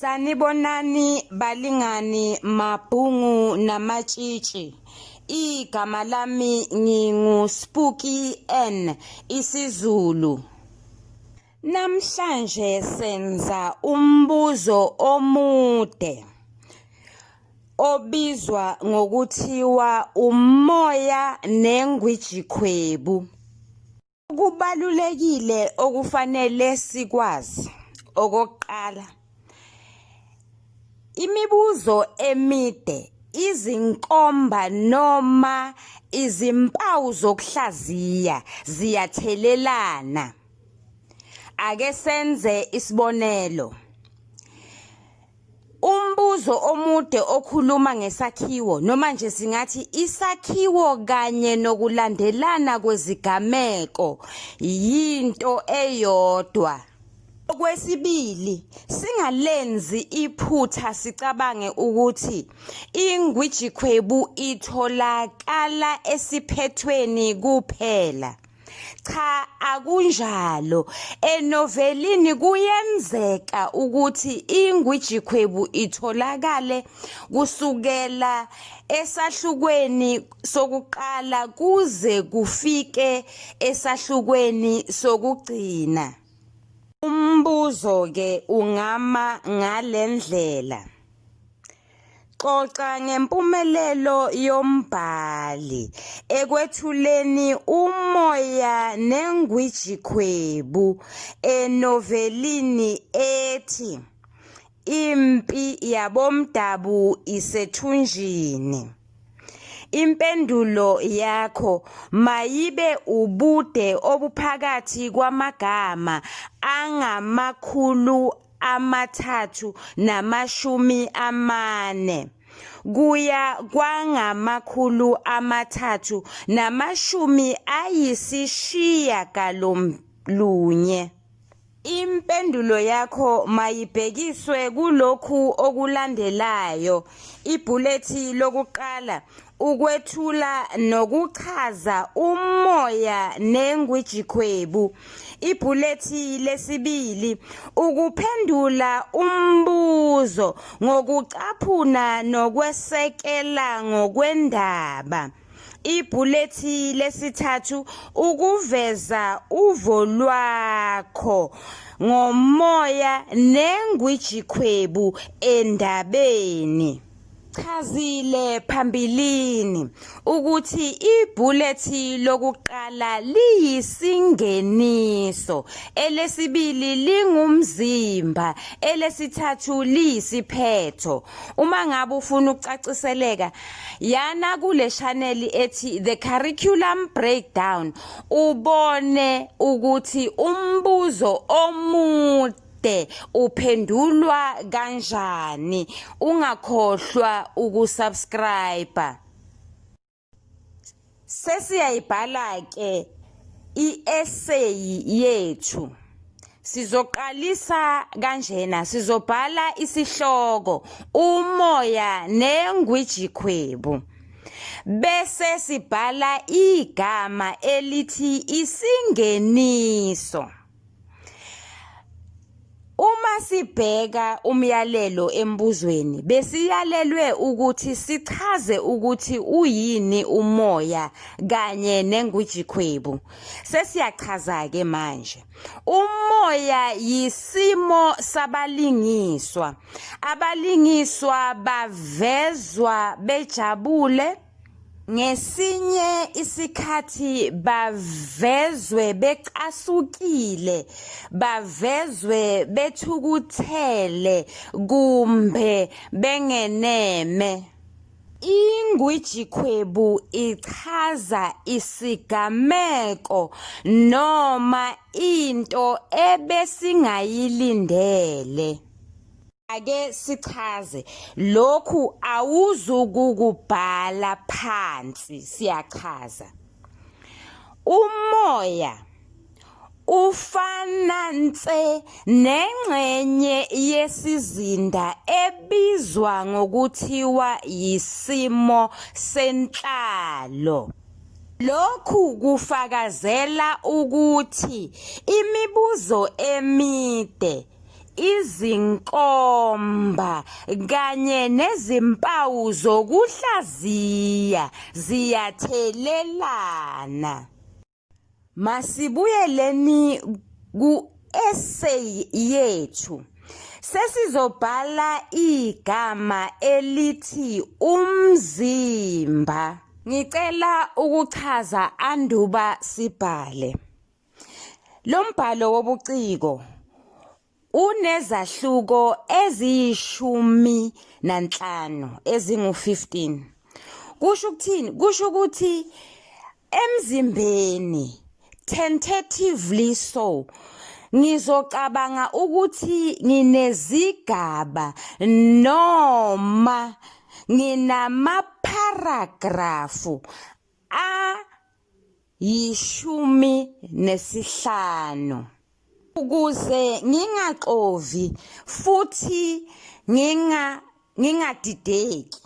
Sanibonani balingani mabhungu namatshitshi. Igama lami ngingu Spooky N isiZulu. Namhlanje senza umbuzo omude obizwa ngokuthiwa umoya nengwijikhwebu. Okubalulekile okufanele sikwazi okokuqala, imibuzo emide, izinkomba noma izimpawu zokuhlaziya ziyathelelana. Ake senze isibonelo. Umbuzo omude okhuluma ngesakhiwo noma nje singathi isakhiwo kanye nokulandelana kwezigameko yinto eyodwa. Okwesibili, singalenzi iphutha sicabange ukuthi ingwijikhwebu itholakala esiphethweni kuphela. Cha akunjalo. Enovelini kuyenzeka ukuthi ingwijikhwebu itholakale kusukela esahlukweni sokuqala kuze kufike esahlukweni sokugcina. Umbuzo-ke ungama ngale ndlela. Xoxa ngempumelelo yombhali ekwethuleni umoya nengwijikhwebu enovelini ethi Impi Yabomdabu Isethunjini. Impendulo yakho mayibe ubude obuphakathi kwamagama angama-340 kuya kwangama-390. Impendulo yakho mayibhekiswe kulokhu okulandelayo, Ibhulethi lokuqala, ukwethula nokuchaza umoya nengwijikhwebu. Ibhulethi lesibili, ukuphendula umbuzo ngokucaphuna nokwesekela ngokwendaba. Ibhulethi lesithathu, ukuveza uvo lwakho ngomoya nengwijikhwebu endabeni. Chazile phambilini ukuthi ibhulethi lokuqala liyisingeniso, elesibili lingumzimba, elesithathu liyisiphetho. Uma ngabe ufuna ukucaciseleka, yana kule chanel ethi The Curriculum Breakdown ubone ukuthi umbuzo omude uphendulwa kanjani. Ungakhohlwa ukusubscribe. Sesiyayibhala ke i-essay yethu. Sizoqalisa kanjena, sizobhala isihloko umoya nengwijikhwebu. Bese sibhala igama elithi isingeniso. Uma sibheka umyalelo embuzweni besiyalelwe ukuthi sichaze ukuthi uyini umoya kanye nengwijikhwebu. Sesiyachaza-ke manje. Umoya yisimo sabalingiswa. Abalingiswa bavezwa bejabule Ngesinye isikhathi bavezwe becasukile, bavezwe bethukuthele kumbe bengeneme. Ingwijikhwebu ichaza isigameko noma into ebesingayilindele. Ake sichaze lokhu awuzukukubhala phansi siyachaza. Umoya ufana nse nengxenye yesizinda ebizwa ngokuthiwa yisimo senhlalo. Lokhu kufakazela ukuthi imibuzo emide. Izinkomba kanye nezimpawu zokuhlaziya ziyathelelana. Masibuyeleni ku-essay yethu. Sesizobhala igama elithi umzimba. Ngicela ukuchaza anduba sibhale. Lo mbhalo wobuciko unezahluko eziyishumi nanhlanu ezingu-15. Kusho ukuthini? Kusho ukuthi emzimbeni tentatively so ngizocabanga ukuthi nginezigaba noma nginamaparagrafu a 15. Ukuze ngingaxovi futhi nginga ngingadideki,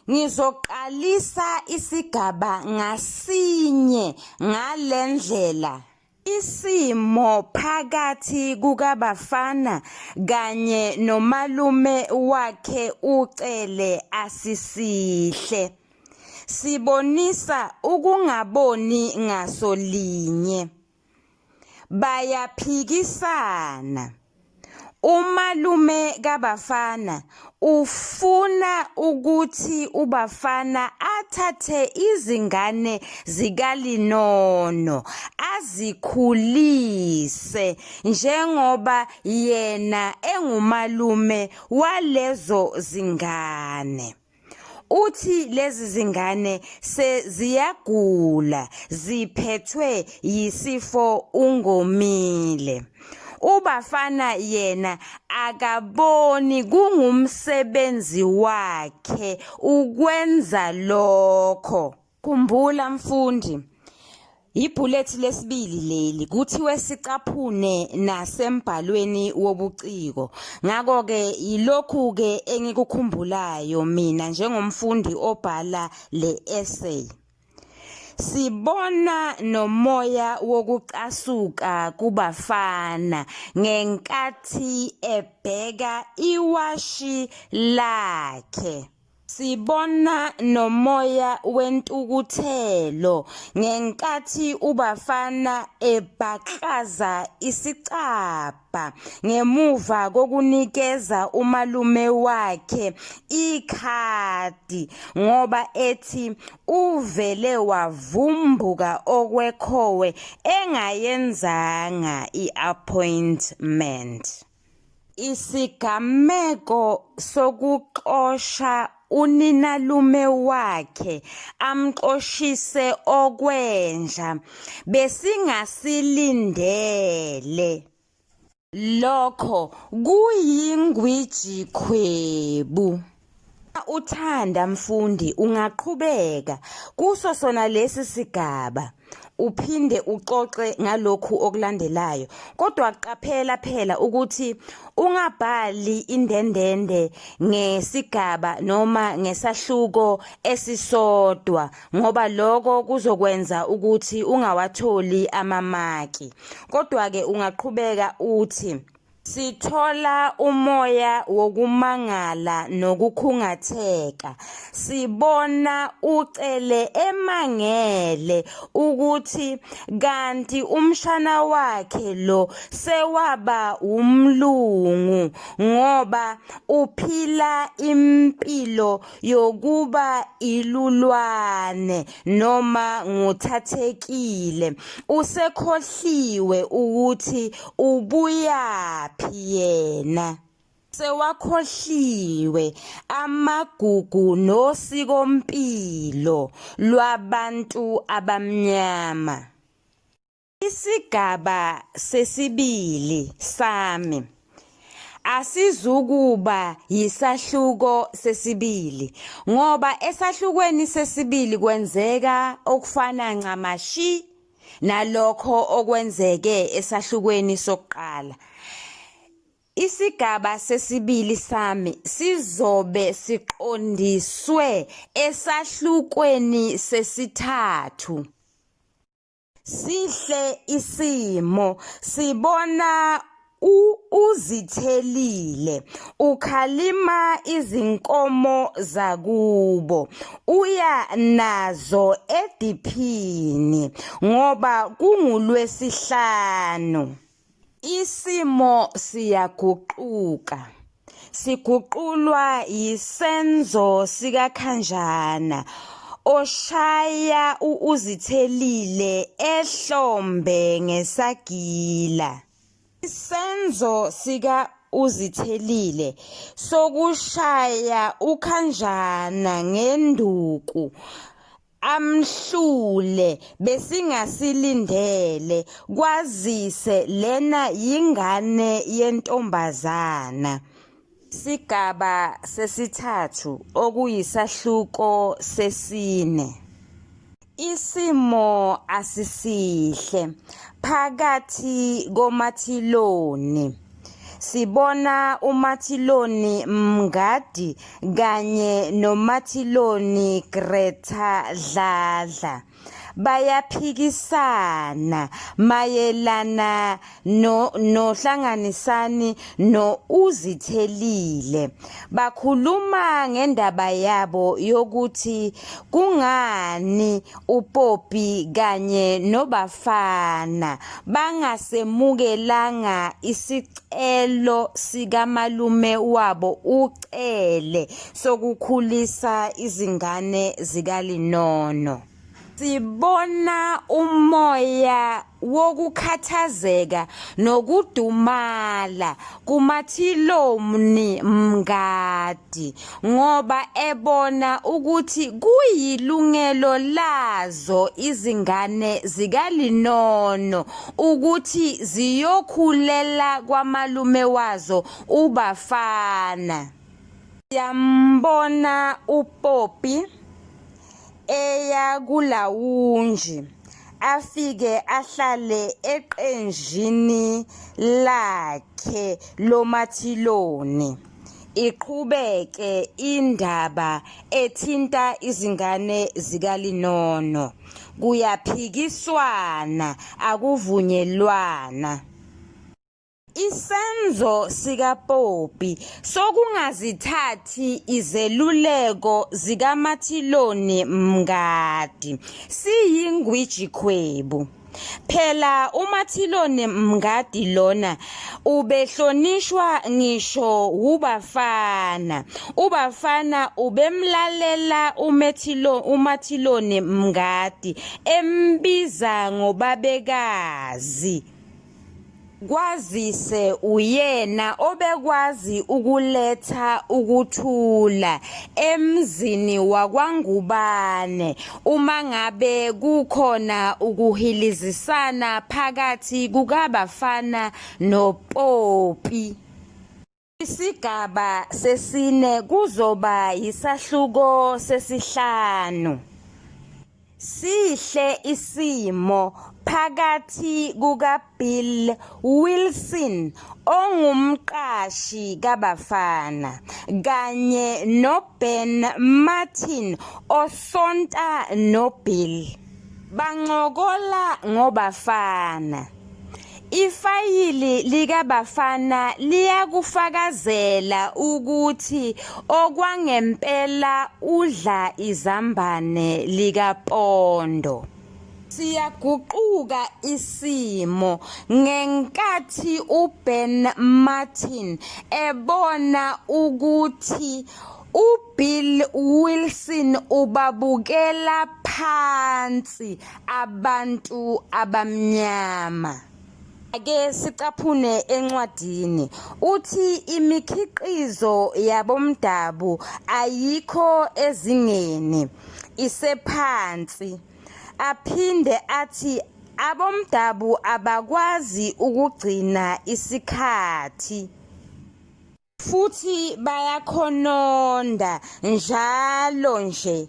ngizoqalisa isigaba ngasinye ngale ndlela. Isimo phakathi kukaBafana kanye nomalume wakhe uCele asisihle. Sibonisa ukungaboni ngaso linye. Bayaphikisana. Umalume kaBafana ufuna ukuthi uBafana athathe izingane zikaLinono azikhulise njengoba yena engumalume walezo zingane. Uthi lezi zingane seziyagula ziphethwe yisifo ungomile. UBafana yena akaboni kungumsebenzi wakhe ukwenza lokho. Khumbula mfundi, Yibhulethi lesibili leli kuthiwe sicaphune nasembhalweni wobuciko. Ngakho-ke yilokhu-ke engikukhumbulayo mina njengomfundi obhala le essay. Sibona nomoya wokucasuka kubafana ngenkathi ebheka iwashi lakhe. Sibona nomoya wentukuthelo ngenkathi uBafana ebhaklaza isicabha ngemuva kokunikeza umalume wakhe ikhadi ngoba ethi uvele wavumbuka okwekhowe engayenzanga i-appointment. Isigameko sokuxosha uninalume wakhe amxoshise okwenja besingasilindele. Lokho kuyingwijikhwebu. Uthanda mfundi ungaqhubeka kuso sona lesi sigaba uphinde uxoxe ngalokhu okulandelayo kodwa qaphela phela ukuthi ungabhali indendende ngesigaba noma ngesahluko esisodwa ngoba lokho kuzokwenza ukuthi ungawatholi amamaki kodwa ke ungaqhubeka uthi Sithola umoya wokumangala nokukhungatheka. Sibona uCele emangele ukuthi kanti umshana wakhe lo sewaba wumlungu ngoba uphila impilo yokuba ilulwane noma nguthathekile usekhohliwe ukuthi ubuyaphi yena sewakhohliwe amagugu nosikompilo lwabantu abamnyama. Isigaba sesibili sami asizukuba yisahluko sesibili ngoba esahlukweni sesibili kwenzeka okufana ncamashi nalokho okwenzeke esahlukweni sokuqala. Isigaba sesibili sami sizobe siqondiswe esahlukweni sesithathu. Sihle isimo sibona U-Uzithelile ukhalima izinkomo zakubo uya nazo ediphini ngoba kunguLwesihlanu. Isimo siyaguquka. Siguqulwa yisenzo sikaKhanjana oshaya u-Uzithelile ehlombe ngesagila. Isenzo sika-Uzithelile sokushaya uKhanjana ngenduku amhlule besingasilindele kwazise lena yingane yentombazana. Isigaba sesithathu okuyisahluko sesine. Isimo asisihle phakathi koMathiloni. Sibona uMathiloni Mngadi kanye noMathiloni Greta Dladla bayaphikisana mayelana no noHlanganisani no-Uzithelile. Bakhuluma ngendaba yabo yokuthi kungani uPoppy kanye noBafana bangasemukelanga isicelo sikamalume wabo uCele sokukhulisa izingane zikaLinono. Sibona umoya wokukhathazeka nokudumala kuMathilomni Mngadi ngoba ebona ukuthi kuyilungelo lazo izingane zikaLinono ukuthi ziyokhulela kwamalume wazo uBafana. Siyambona uPoppy eya kulawunji afike ahlale eqenjini lakhe lomathiloni. Iqhubeke indaba ethinta izingane zikaLinono. Kuyaphikiswana akuvunyelwana. Isenzo sikaPoppy sokungazithathi izeluleko zikaMathiloni Mngadi siyingwijikhwebu. Phela uMathiloni Mngadi lona ubehlonishwa ngisho wubafana. Ubafana ubemlalela uMathiloni Mngadi embiza ngobabekazi. Kwazise uyena obekwazi ukuletha ukuthula emzini wakwaNgubane uma ngabe kukhona ukuhilizisana phakathi kukaBafana noPoppy. Isigaba sesine kuzoba yisahluko sesihlanu. Sihle isimo phakathi kukaBill Wilson ongumqashi kaBafana kanye noBen Martin osonta noBill. Bancokola ngoBafana. Ifayili likaBafana liyakufakazela ukuthi okwangempela udla izambane likaPondo. Siyaguquka isimo ngenkathi uBen Martin ebona ukuthi uBill Wilson ubabukela phansi abantu abamnyama. Ake sicaphune encwadini uthi imikhiqizo yabomdabu ayikho ezingeni isephansi aphinde athi abomdabu abakwazi ukugcina isikhathi Futhi bayakhononda njalo nje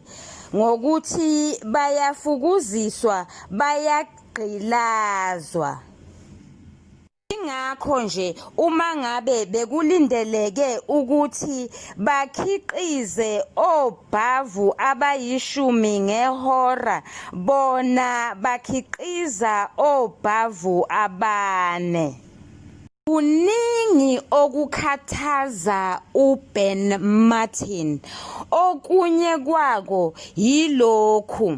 ngokuthi bayafukuziswa bayagqilazwa. Ingakho nje uma ngabe bekulindeleke ukuthi bakhiqize obhavu abayishumi ngehora bona bakhiqiza obhavu abane. Kuningi okukhathaza uBen Martin, okunye kwako yilokhu,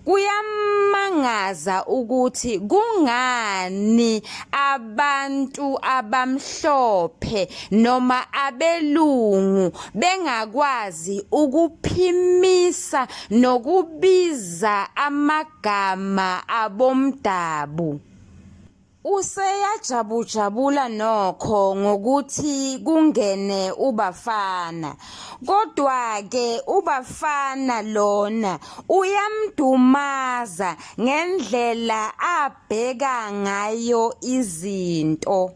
Kuyamangaza ukuthi kungani abantu abamhlophe noma abelungu bengakwazi ukuphimisa nokubiza amagama abomdabu. Useyajabujabula nokho ngokuthi kungene uBafana. Kodwa-ke uBafana lona uyamdumaza ngendlela abheka ngayo izinto.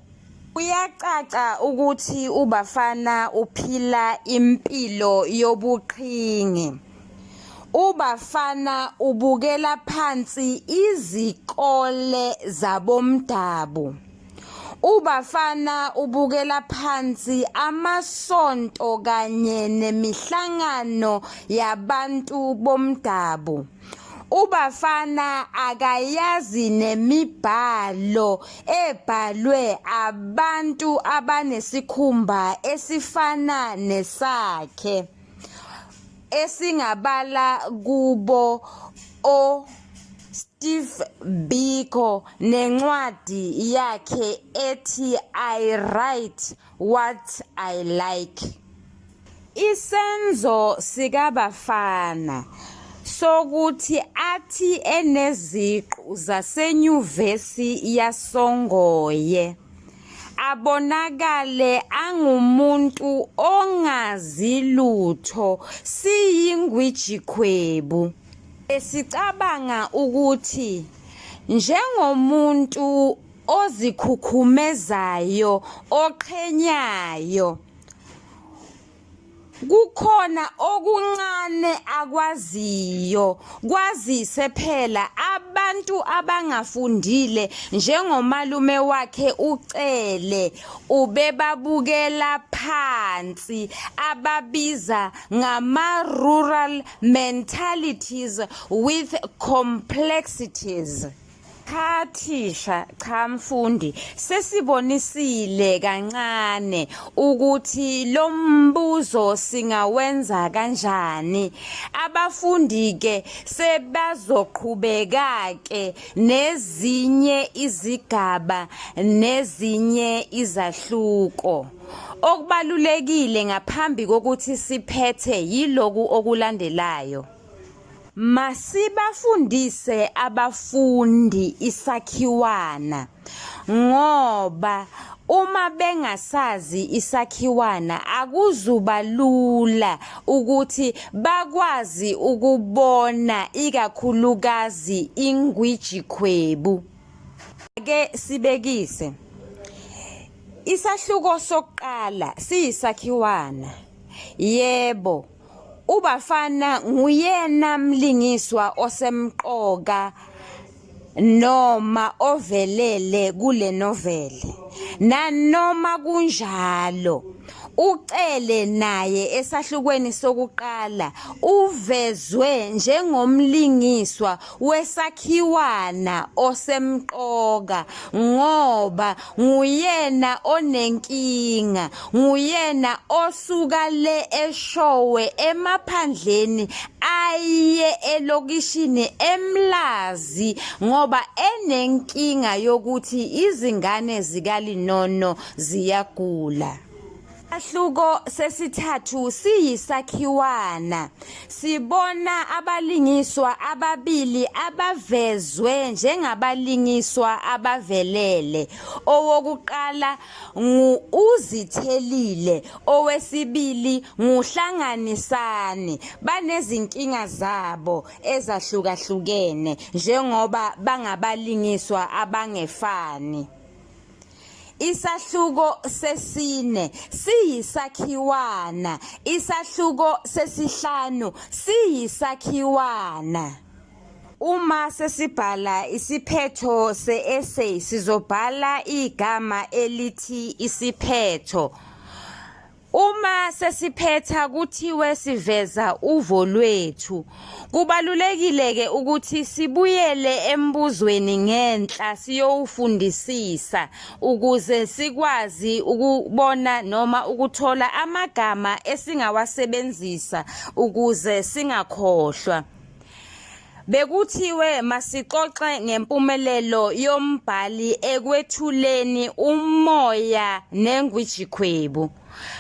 Kuyacaca ukuthi uBafana uphila impilo yobuqhingi. UBafana ubukela phansi izikole zabomdabu. UBafana ubukela phansi amasonto kanye nemihlangano yabantu bomdabu. UBafana akayazi nemibhalo ebhalwe abantu abanesikhumba esifana nesakhe. Esingabala kubo o Steve Biko nencwadi yakhe ethi I Write What I Like. Isenzo sikaBafana sokuthi athi eneziqu zasenyuvesi yasoNgoye abonakale angumuntu ongazi lutho siyingwijikhwebu. Besicabanga ukuthi njengomuntu ozikhukhumezayo oqhenyayo Kukhona okuncane akwaziyo kwazise phela abantu abangafundile njengomalume wakhe uCele ubebabukela phansi ababiza ngama-rural mentalities with complexities. Cha thisha, cha mfundi, sesibonisile kancane ukuthi lo mbuzo singawenza kanjani. Abafundi ke sebazoqhubeka ke nezinye izigaba nezinye izahluko. Okubalulekile ngaphambi kokuthi siphethe yiloku okulandelayo. Masibafundise abafundi isakhiwana ngoba uma bengasazi isakhiwana akuzuba lula ukuthi bakwazi ukubona ikakhulukazi ingwijikhwebu. Ake sibekise. Isahluko sokuqala siyisakhiwana. Yebo, UBafana nguyena mlingiswa osemqoka noma ovelele kule noveli. Nanoma kunjalo, uCele naye esahlukweni sokuqala uvezwe njengomlingiswa wesakhiwana osemqoka ngoba nguyena onenkinga, nguyena osuka le eShowe emaphandleni aye elokishini eMlazi ngoba enenkinga yokuthi izingane zikaLinono ziyagula. Isahluko sesithathu siyisakhiwana. Sibona abalingiswa ababili abavezwe njengabalingiswa abavelele. Owokuqala ngu-Uzithelile, owesibili nguHlanganisani. Banezinkinga zabo ezahlukahlukene njengoba bangabalingiswa abangefani. Isahluko sesine siyisakhiwana. Isahluko sesihlanu siyisakhiwana. Uma sesibhala isiphetho se-essay sizobhala igama elithi isiphetho. Uma sesiphetha kuthiwe siveza uvo lwethu. Kubalulekile-ke ukuthi sibuyele embuzweni ngenhla siyowufundisisa ukuze sikwazi ukubona noma ukuthola amagama esingawasebenzisa ukuze singakhohlwa. Bekuthiwe masixoxe ngempumelelo yombhali ekwethuleni umoya nengwijikhwebu.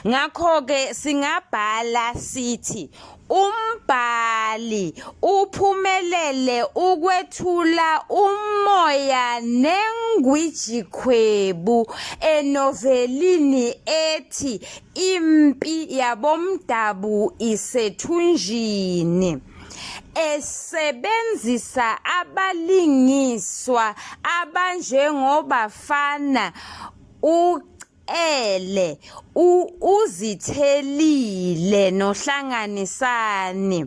Ngakho-ke singabhala sithi umbhali uphumelele ukwethula umoya nengwijikhwebu enovelini ethi Impi Yabomdabu Isethunjini. Esebenzisa abalingiswa abanjengobafana uCele, uZithelile noHlanganisani.